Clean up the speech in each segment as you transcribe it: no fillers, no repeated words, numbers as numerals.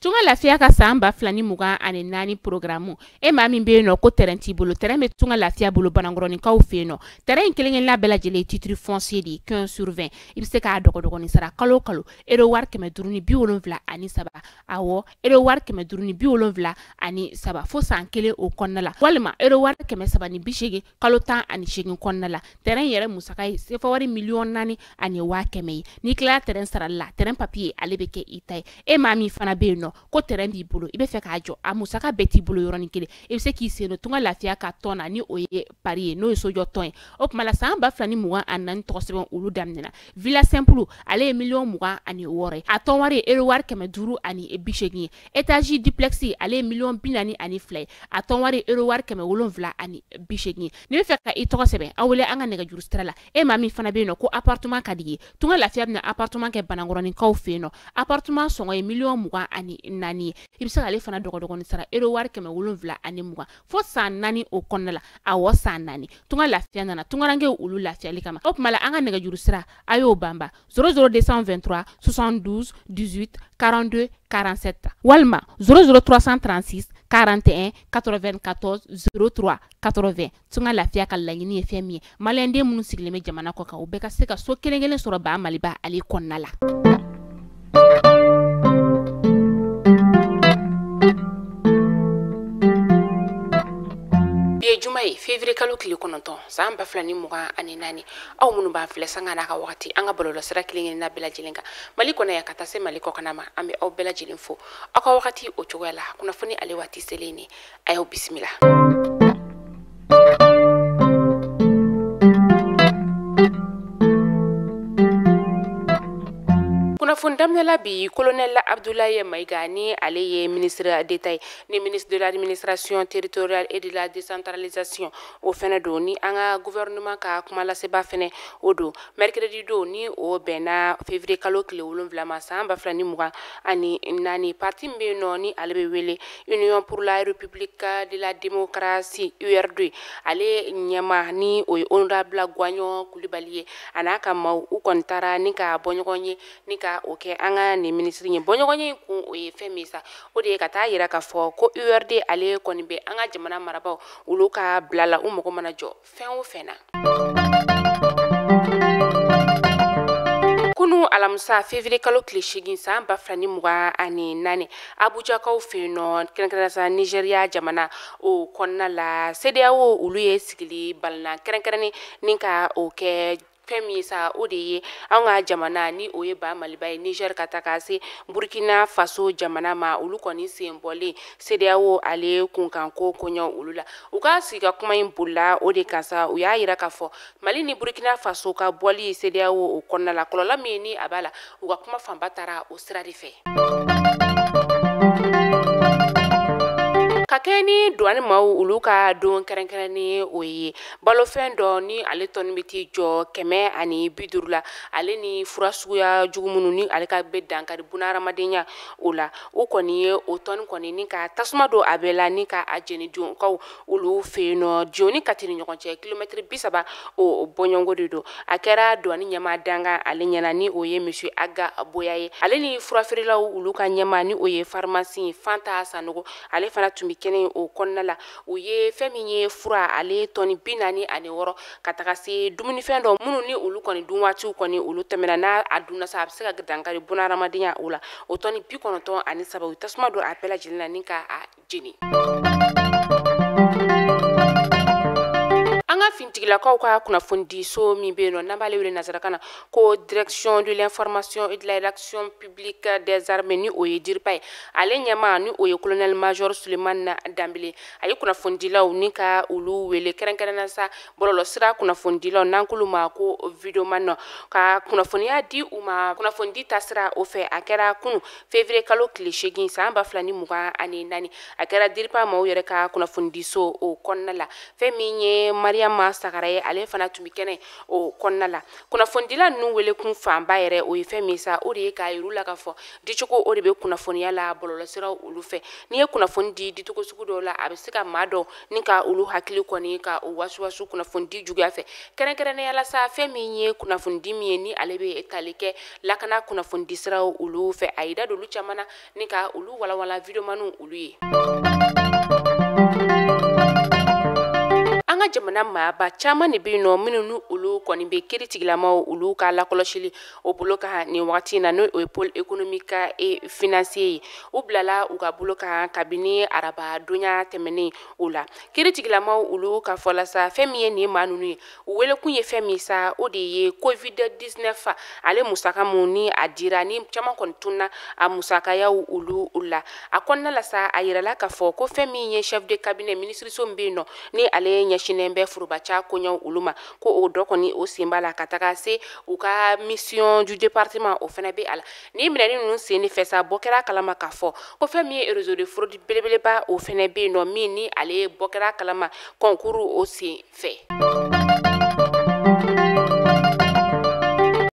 Tunga Lafiya ka san 2024 programme e maa min bɛ yen nɔ ko terrain t'i bolo, terrain bɛ Tunga Lafiya bolo Banankɔrɔninkaw fɛ yen nɔ. Terrain in kelen-kelenna bɛɛ lajɛlen ye titre foncier de ye 15 sur 20. I bɛ se k'a dɔgɔdɔgɔnin sara kalo o kalo euro wari 573, awɔ euro wari 573 fo san kelen o kɔnɔna la, walima euro wari 380 kalo 18 kɔnɔna la. Terrain yɛrɛ musaka ye sefa wari 4,1 million ye. N'i tilala terrain sarali la, terrain papier ale bɛ kɛ i ta ye. E maa min fana bɛ yen nɔ ko terrain b'i bolo, i bɛ fɛ k'a jɔ, a musaka bɛɛ t'i bolo yɔrɔnin kelen, i bɛ se k'i sen don Tunga Lafiya ka tɔn na ni o ye pari ye, n'o ye sojɔ tɔn ye. O tuma la san 2024 tɔgɔ sɛbɛn olu daminɛna. Villa simple ale ye 26 million ye, a tɔn wari ye euro wari 580 ye. Étage duplex ale ye 42 million ye, a tɔn wari ye euro wari 780 ye. N'i bɛ fɛ ka i tɔgɔ sɛbɛn, aw wele an ka nɛgɛjuru sira la. E maa min fana bɛ yen nɔ ko appartement ka di ye, Tunga Lafiya bɛna appartement kɛ Banankɔrɔninkaw fɛ yen nɔ. Appartement sɔngɔ ye 24 million ye. I bɛ se k'ale fana dɔgɔdɔgɔnin sara euro wari 720 fo san 4 o kɔnɔna la, awɔ san 4. Tunga Lafiya nana tungarankew olu lafiyali kama. O tuma la an ka nɛgɛjuru sira a y'o banba 00223 72 18 42 47 walima 00336 41 94 03 80. Tunga Lafiya ka laɲini ye fɛn min ye, maliyɛnden minnu sigilen bɛ jamana kɔ kan, u bɛɛ ka se ka so kelen kelen sɔrɔ ba Maliba ale kɔnɔna la. Bi ye juma ye, février kalo tile 9 san 2024. Aw minnu b'an filɛ sanga n'a ka wagati an ka bɔlɔlɔsira kelen kelenna bɛɛ lajɛlen kan Mali kɔnɔ yan ka taa se Mali kɔkana ma, an bɛ aw bɛɛ lajɛlen fo aw ka wagati o cogoya la. Kunnafoni ale waati selen ni a y'aw bisimila. Kunnafoni daminɛla bi, colonel Abdoulaye Maïga, ni ale ye ministre d'État ye, ni ministre de l'administration territoriale et de la décentralisation o fɛnɛ don, ni an ka gouvernement ka kumalaseba fɛnɛ o don, mercredi don ni o bɛnna février kalo tile 7 ma san 2024, parti min bɛ yen nɔ ni ale bɛ wele Union pour la République de la démocratie URD, ale ɲɛma ni o ye honorable Gagnon Kulibali ye, a n'a ka maaw u kɔni taara ni ka bɔ ɲɔgɔn ye ni ka o kɛ an ka nin minisiri ye. Bɔɲɔgɔn ye kun o ye fɛn min sa, o de ye ka taa yira k'a fɔ ko URD ale kɔni bɛ an ka jamana marabaaw olu ka bila la, u mago mana jɔ fɛn o fɛn na. Kunu alamisa février kalo tile 8 san 2024, Abujakaw fɛ yen nɔ, kɛrɛnkɛrɛnnenya sa Nigéria jamana o kɔnɔna la, CEDEAO olu ye sigili balina kɛrɛnkɛrɛnnen ni ka o kɛ. Fɛn min ye sa, o de ye an ka jamana ni o ye ba Maliba ye, Niger ka taga se Burkina Faso jamana ma, olu kɔni sen bɔlen CEDEAO ale kunkanko koɲɛ olu la. U ka sigi ka kuma in bolila o de kan sa. U y'a yira k'a fɔ Mali ni Burkina Faso ka bɔli CEDEAO o kɔnɔna la, kɔlɔlɔ min ni a b'a la, u ka kuma fanba taara o sira de fɛ. Ka kɛ ni douane maaw olu ka don kɛrɛnkɛrɛnnen, o ye balofɛn dɔ ni ale tɔni bɛ t'i jɔ 150 la, ale ni fura suguya jugu minnu ni ale ka bɛ dankari bunahadamadenya o la, o kɔni ye o tɔni kɔni ni ka tasuma don a bɛɛ la ni ka a jeni Dionkaw olu fɛ yen nɔ. Dion ni Kati ni ɲɔgɔn cɛ kilomɛtiri 30 o bɔɲɔgɔnko de don. A kɛra douane ɲɛmaa dankan ale ɲɛna ni o ye monsieur Aga Boya ye, ale ni furafeerelaw olu ka ɲɛmaa ni o ye pharmacien Fanta Sanogo, ale fana tun bɛ kɛnɛ o kɔnɔna la. U ye fɛn min ye fura ale tɔni 46 ka taga se dumunifɛn dɔ minnu ni olu kɔni dun waatiw kɔni olu tɛmɛna, n'a a dunna sa a bɛ se ka dankari bunahadamadenya o la, o tɔni 93, u tasuma don a bɛɛ lajɛlen na ni ka a jeni. An ka fintigilakaw ka kunnafonidiso min bɛ yen nɔ n'an b'ale wele nansarakan na ko Direction de l'information et de la relation publique des armées, ni o ye DIRPA ye, ale ɲɛmaa ni o ye colonel major Sulemani Danbele, a ye kunnafonidilaw ni ka olu wele, kɛrɛnkɛrɛnnenya sa bɔlɔlɔsira kunnafonidilaw n'an k'olu ma ko vidéoman, ka kunnafoniya di u ma kunnafonidi taasira o fɛ. A kɛra kunu février kalo tile 8 san 2024, a kɛra DIRPA maaw yɛrɛ ka kunnafonidiso o kɔnɔna la. Fɛn min ye Mariam Burama Sagara ye, ale fana tun bɛ kɛnɛ o kɔnɔna la. Kunnafonidila ninnu welekun fanba yɛrɛ o ye fɛn min sa, o de ye k'a yir'u la k'a fɔ dicogo o de bɛ kunnafoniya la bɔlɔlɔsiraw olu fɛ. N'i ye kunnafoni di dicogo sugu dɔw la, a bɛ se ka maa dɔw ni ka olu hakili kɔni ka o wasuwasu kunnafoni di juguya fɛ. Kɛrɛnkɛrɛnnenya la sa, fɛn min ye kunnafoni di min ye ni ale bɛ tali kɛ lakana kunnafoni di siraw olu fɛ, a y'i da don olu caman na ni ka olu walawala videomaniw olu ye. An ka jamana maaba caman de bɛ yen nɔ minnu ni olu kɔni bɛ kiiri tigilamaw olu ka lakɔlɔsili o bolo kan nin wagati in na, n'o ye pôle économique et financier ye. U bilala u ka bolo kan kabini araba donya tɛmɛnen o la. Kiiri tigilamaw olu ka fɔ la sa, fɛn min ye nin maa ninnu ye, u welekun ye fɛn min sa, o de ye COVID-19 ale musaka mun ni a dira ni caman kɔni tunna a musakayaw olu la. A kɔnɔna la sa, a yirala k'a fɔ ko fɛn min ye chef de cabinet minisiriso min bɛ yen nɔ ni ale ɲɛsinnen bɛ forobaca koɲɛw olu ma, ko o dɔ kɔni o sen b'a la ka taga se u ka mission du département o fana bɛ a la. Ni minɛni ninnu sen de fɛ sa, bɔ kɛra kalama k'a fɔ ko fɛn min ye réseau de fraude belebeleba o fana bɛ yen nɔ min ni ale bɔ kɛra kalama concours o sen fɛ.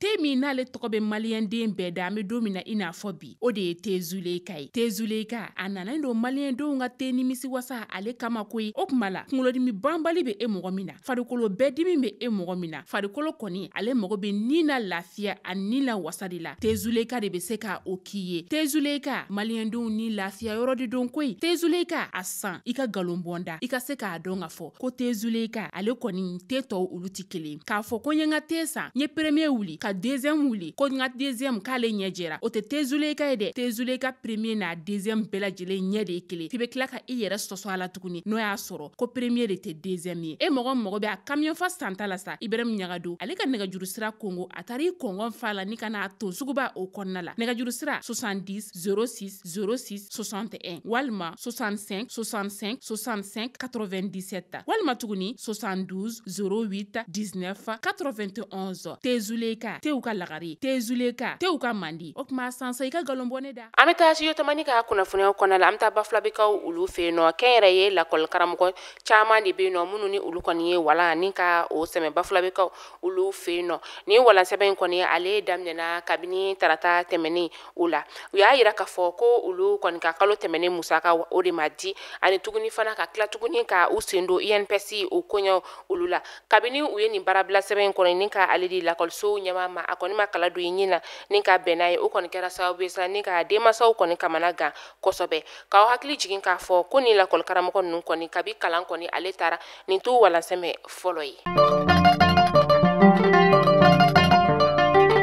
Te min n'ale tɔgɔ bɛ maliyɛnden bɛɛ da, an bɛ don min na i n'a fɔ bi, o de ye te Zuleyika ye. Te Zuleyika a nana don maliyɛndenw ka te nimisi wasa ale kama koyi. O tuma la, kunkolodimi banbali bɛ e mɔgɔ min na, farikolo bɛɛ dimi bɛ e mɔgɔ min na, farikolo kɔni ale mago bɛ ni na lafiya a ni la wasa de la, te Zuleyika de bɛ se ka o k'i ye. Te Zuleyika maliyɛndenw ni lafiya yɔrɔ de don koyi. Te Zuleyika a san i ka nkalon bɔnda, i ka se k'a dɔn k'a fɔ ko te Zuleyika ale kɔni te tɔw olu tɛ kelen. K'a fɔ ko n ye n ka te san, n ye premier wuli ka deuxième wuli, ko n ka deuxième k'ale ɲɛ jɛra, o tɛ te Zuleyika ye dɛ. Te Zuleyika premier n'a deuxième bɛɛ lajɛlen ɲɛ de ye kelen. F'i bɛ tila ka i yɛrɛ sɔsɔ a la tuguni, n'o y'a sɔrɔ ko premier de tɛ deuxième ye. E mɔgɔ mago bɛ a camion fa santa la sa, Ibrahim Ɲagado ale ka nɛgɛjuru sira kongo, a taara i kɔngɔn fa la ni ka n'a ton suguba o kɔnɔna la. Nɛgɛjuru sira 70 06 06 61 walima 65 65 65 97 walima tuguni 72 08 19 91. Te Zuleyika tew ka lagare, te Zuleyika tew ka mandi. O tuma sansa i ka nkalon bɔ ne da. An bɛ taa studio tamani ka kunnafoniyaw kɔnɔna la, an bɛ taa Bafulabɛkaw olu fɛ yen nɔ. Kɛnyɛrɛye lakɔli karamɔgɔ caman de bɛ yen nɔ minnu ni olu kɔni ye walan ni ka o sɛmɛ Bafulabɛkaw olu fɛ yen nɔ. Nin walan sɛbɛn in kɔni ale daminɛna kabini tarata tɛmɛnen o la. U y'a yira k'a fɔ ko olu kɔni ka kalo tɛmɛnen musaka o de ma di, ani tuguni fana ka tila tuguni ka u sen don INPS o koɲɛw olu la. Kabini u ye nin baarabila sɛbɛn in kɔni ni ka ale di lakɔliso ɲɛmaa ma, a kɔni ma kala don i ɲin na ni ka bɛn n'a ye, o kɔni kɛra sababu ye sa ni ka denmansaw kɔni kamana gan kosɛbɛ. K'aw hakili jigin k'a fɔ ko nin lakɔli karamɔgɔ ninnu kɔni kabi kalan kɔni ale taara nin t'u walansɛmɛ fɔlɔ ye.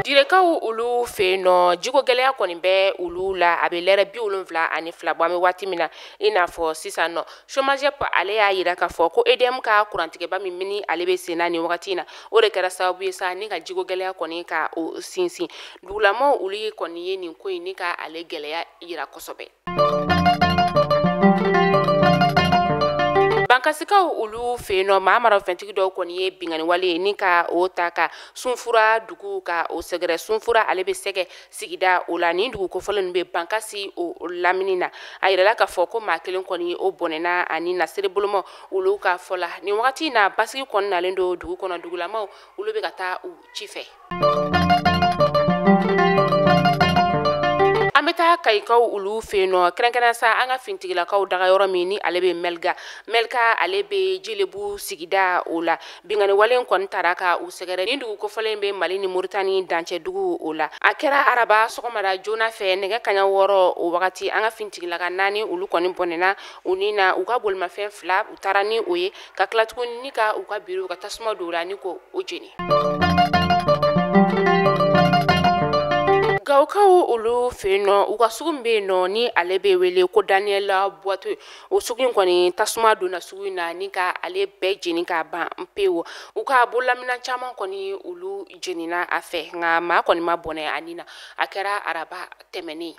Direkaw olu fɛ yen nɔ, jiko gɛlɛya kɔni bɛ olu la, a bɛ lɛrɛ 72 bɔ an bɛ waati min na i n'a fɔ sisan nɔ. SOMAGEP ale y'a yira k'a fɔ ko EDM ka kurantigɛba min ni ale bɛ sen na nin wagati in na, o de kɛra sababu ye sa ni ka jiko gɛlɛya kɔni ka o sinsin. Dugulamaw olu kɔni ye nin ko in ni ka ale gɛlɛya yira kosɛbɛ. Bankasikaw olu fɛ yen nɔ, maa marafɛntigi dɔw kɔni ye binkanni wale ye ni ka o ta ka Sunfura dugu ka o sɛgɛrɛ. Sunfura ale bɛ sɛgɛ sigida o la. Nin dugu kofɔlen ninnu bɛ Bankasi o lamini na. A yirala k'a fɔ ko maa kelen kɔni o bɔnɛna ani nasere boloma olu ka fɔ la. Nin wagati in na, basigi kɔni nalen don dugu kɔnɔ, dugulamaw olu bɛ ka taa u ci fɛ. An bɛ taa Kayikaw olu fɛ yen nɔ, kɛrɛnkɛrɛn sa an ka fintigilakaw daga yɔrɔ min ni ale bɛ Mɛlika. Mɛlika ale bɛ Jelebu sigida o la. Binkanni wale kɔni taara ka u sɛgɛrɛ. Nin dugu kofɔlen bɛ Mali ni Moritani dancɛ dugu o la. A kɛra araba sɔgɔmada joona fɛ nɛgɛ kanɲɛ 6 o wagati, an ka fintigilaka 4 olu kɔni bɔnɛna u ni na u ka bolimafɛn 2 u taara ni o ye ka tila tuguni ni ka u ka biro ka tasuma don o la ni ko o jeni. Gawkaw olu fɛ yen nɔ, u ka sugu min bɛ yen nɔ ni ale bɛ wele ko Daniel Boiteux, o sugu in kɔni tasuma donna sugu in na ni ka ale bɛɛ jeni k'a ban pewu. U ka bololaminɛn caman kɔni olu jenina a fɛ, nka maa kɔni ma bɔnɛ a ni na. A kɛra araba tɛmɛnen.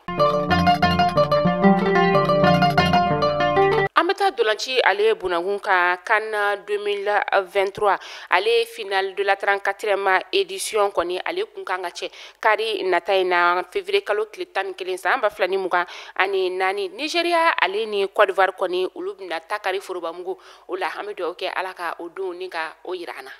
An bɛ taa Ntolanci ale ye bunakun ka CAN 2023 ale finale de la 34e édition kɔni ale kun kan ka cɛ kari nata in na février kalo tile 11 san 2024. Nigeria ale ni Côte d'Ivoire kɔni olu bɛna ta kari forobamugu o la. An bɛ dugawu kɛ Ala ka o don ni ka o yira an na.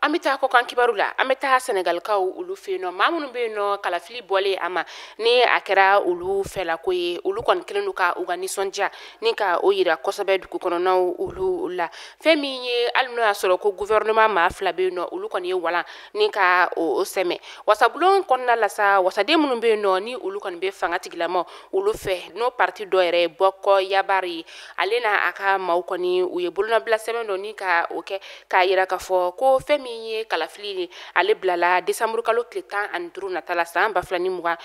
An bɛ taa kɔkan kibaru la. An bɛ taa Senegalikaw olu fɛ yen nɔ, maa minnu bɛ yen nɔ kalafili bɔlen a ma ni a kɛra olu fɛlako ye, olu kɔni kɛlen don ka u ka nisɔndiya ni ka o yira kosɛbɛ dugu kɔnɔnaw olu la. Fɛn min ye, hali n'o y'a sɔrɔ ko gouvernement maa fila bɛ yen nɔ, olu kɔni ye walan ni ka o sɛmɛ wasabulon kɔnɔna la sa, wasaden minnu bɛ yen nɔ ni olu kɔni bɛ fanga tigilama olu fɛ, n'o parti dɔ yɛrɛ ye Bokk Yakaar ye, ale n'a a ka maaw kɔni u ye bolonɔbila sɛbɛn dɔ ni ka o kɛ k'a yira k'a fɔ ko fɛn min ye kalafili ye, ale bilala décembre kalo tile 15 nata la san 2024,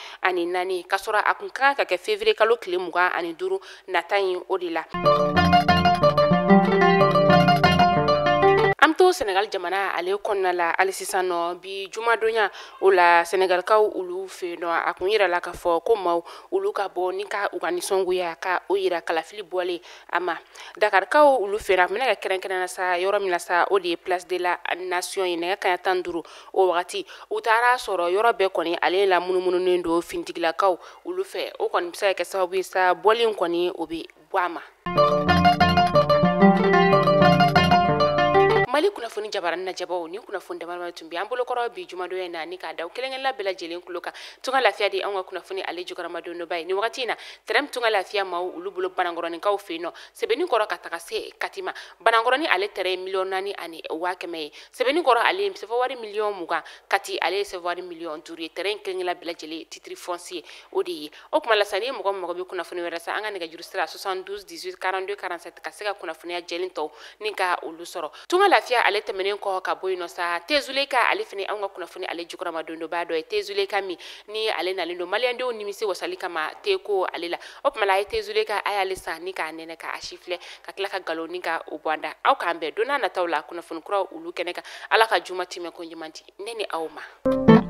k'a sɔrɔ a kun kan ka kɛ février kalo tile 25 nata in o de la. An bɛ to Senegal jamana ale kɔnɔna la hali sisan nɔ. Bi jumadonya o la, Senegalikaw olu fɛ yen nɔ, a kun yirala k'a fɔ ko maaw olu ka bɔ ni ka u ka nisɔngoya ka o yira kalafili bɔlen a ma Dakarikaw olu fɛ yen. A tun bɛna kɛ kɛrɛnkɛrɛnnenya sa yɔrɔ min na sa, o de ye Place de la Nation ye. Nɛgɛ kanɲɛ 15 o wagati, u taara sɔrɔ yɔrɔ bɛɛ kɔni ale la munumununen don finitigilakaw olu fɛ. O kɔni bɛ se ka kɛ sababu ye sa, bɔlen kɔni o bɛ bɔ a ma. Mali kunnafoni jabaranin lajɛbaw, ni kunnafoni damadama tun bɛ an bolokɔrɔ bi jumadonya in na, ni k'a da kelen-kelenna bɛɛ lajɛlen tulo kan. Tunga Lafiya de anw ka kunnafoni ale jukɔrɔmadonba ye nin wagati in na. Terrain Tunga Lafiya maaw olu bolo Banankɔrɔninkaw fɛ yen nɔ, Sɛbɛnni-kɔrɔ ka taga se Kati ma. Banankɔrɔni ale terrain ye 4,1 million ye, Sɛbɛnni-kɔrɔ ale ye CFA wari 20 million, Kati ale ye CFA wari 5 million ye. Terrain kelen-kelenna bɛɛ lajɛlen titre foncier o de ye. O tuma la sa, ni mɔgɔ min mago bɛ kunnafoni wɛrɛ sa, an ka nɛgɛjuru sira 72 18 42 47, ka se ka kunnafoniya jɛlen tɔw ni ka olu sɔrɔ. Tunga Lafiya ale tɛmɛnen kɔ ka bɔ yen nɔ sa, Tezuleka ale fana anw ka kunnafoni ale jukɔrɔmadonba dɔ ye. Tezuleka min ni ale nalen don maliyɛndenw nimisi wasali kama teko ale la, o tuma la a ye Tezuleka a y'ale san ni k'a nɛnɛ k'a si filɛ ka tila ka nkalon ni ka o bɔ an da. Aw k'an bɛn don n'a nataw la kunnafoni kuraw olu kɛnɛ kan. Ala ka juma timɛ ko ɲuman di ne ni aw ma.